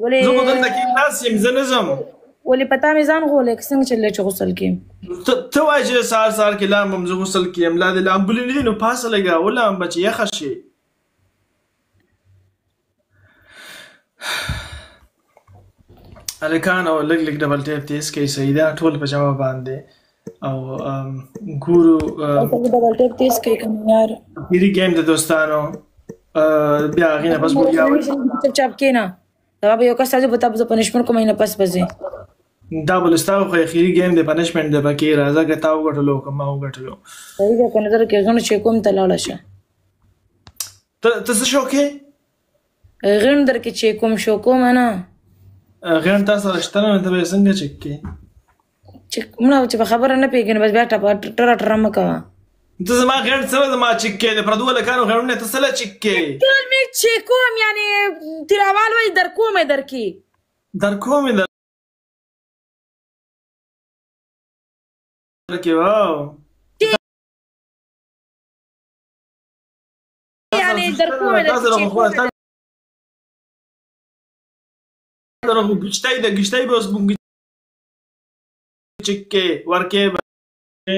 ولې زه خو دلته کې ناست یم، زه نه ځم. ولې پتا مې ځان غولې څنګه چلې چې غسل کې؟ ته وایې چې سهار سهار کې لامبم، زه غسل کې یم، لا دې لامبلي نه دي، نو پاسه لږه ولامبه چې یخه شي. هلکانو لږ لږ ډبل ټیپ تیز کوي، صحیح ده، ټول په جمع باندې او ګورو. ډبل ټیپ تیز کوي کنه یار. اخیري ګیم د دوستانو، بیا هغې نه پس بیا چپ چاپ کېنه، دا به یو کس تاسو په تاسو پنشمنټ کوم نه پس بځي. دا بل ستا خو اخیري ګیم دی، پنشمنټ دی پکې. راځه که تا وګټلو که ما وګټلو. صحیح ده کنه، در کې غنو چې کوم ته لاړه شه. ته څه شو کې؟ غن در کې چې کوم شو کوم نه. غن تا سره شته نه، ته به یې څنګه چک کې؟ چې مړه چې په خبره نه پوهېږې نو بس بیا ټپه ټره ټره مه کوه. ته زما غیڼ څه زما چک کې؟ د پردو هلکانو غیڼونه ته څه له چک کې؟ ټول مې چې کوم یعنې تیراوال وایي در کوم یې درکې. در کوم یې درکې. واو یعنې در کوم یې تا سره درکې. خو تا سره خو ګشتای ده، ګشتای به اوس مونږ چک کې ورکې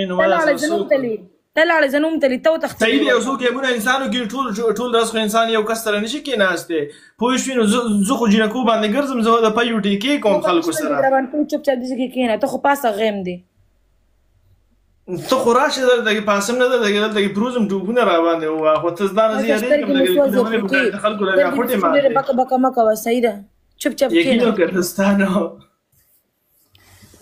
نو ته ما لاړې سره زه نوم څوک تلي، ته لاړې زه نوم تلي، ته وتښتېدې. صحیح دی. یو څو ګیمونه انسانو کې ټول ټول ورځ خو انسان یو کس سره نشي کېناستی، پوه شوې؟ نو زه خو جینکو باندې ګرځم، زه د پیو ټیکې کوم خلکو سره. روان کړو، چوپ چاپ دې کې کېنه، ته خو پاسه غیم دی. ته خو راشه، دلته کې پاسم نه، دلته کې دلته کې پروزم ټوپونه را باندې ووایه، خو ته ځان نه سترګې یادېږم مې سوځي لکه د خلکو له بیا خوټې ډېره ماتې. بکه بکه مه کوه، صحیح ده، چوپ چاپ یقین کېنه. وکړه دوستانو.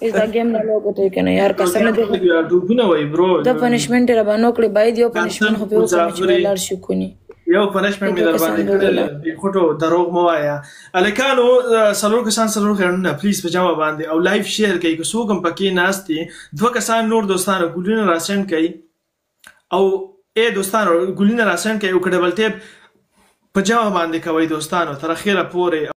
ایس دا ګیم نه لوګټې کنه یار، قسم نه دی. ټوپونه وای برو. دا پنشمنټ را باندې وکړي، باید یو پنشمنټ خو پې وکړم چې بیا لاړ شي کونی. یو پنشمنټ مې دوه در باندې کسان کړی. وګړه. بې خوټو دروغ مه وایه. هلکانو څلور کسان څلور خیرونه پلیز په جمع باندې او لایف شیر کوي که څوک هم پکې ناست دي. دوه کسان نور دوستانو ګلونه راسند کوي او ای دوستانو ګلونه راسند کوي او که ډبل ټیپ په جمع باندې کوي دوستانو تر اخره پورې.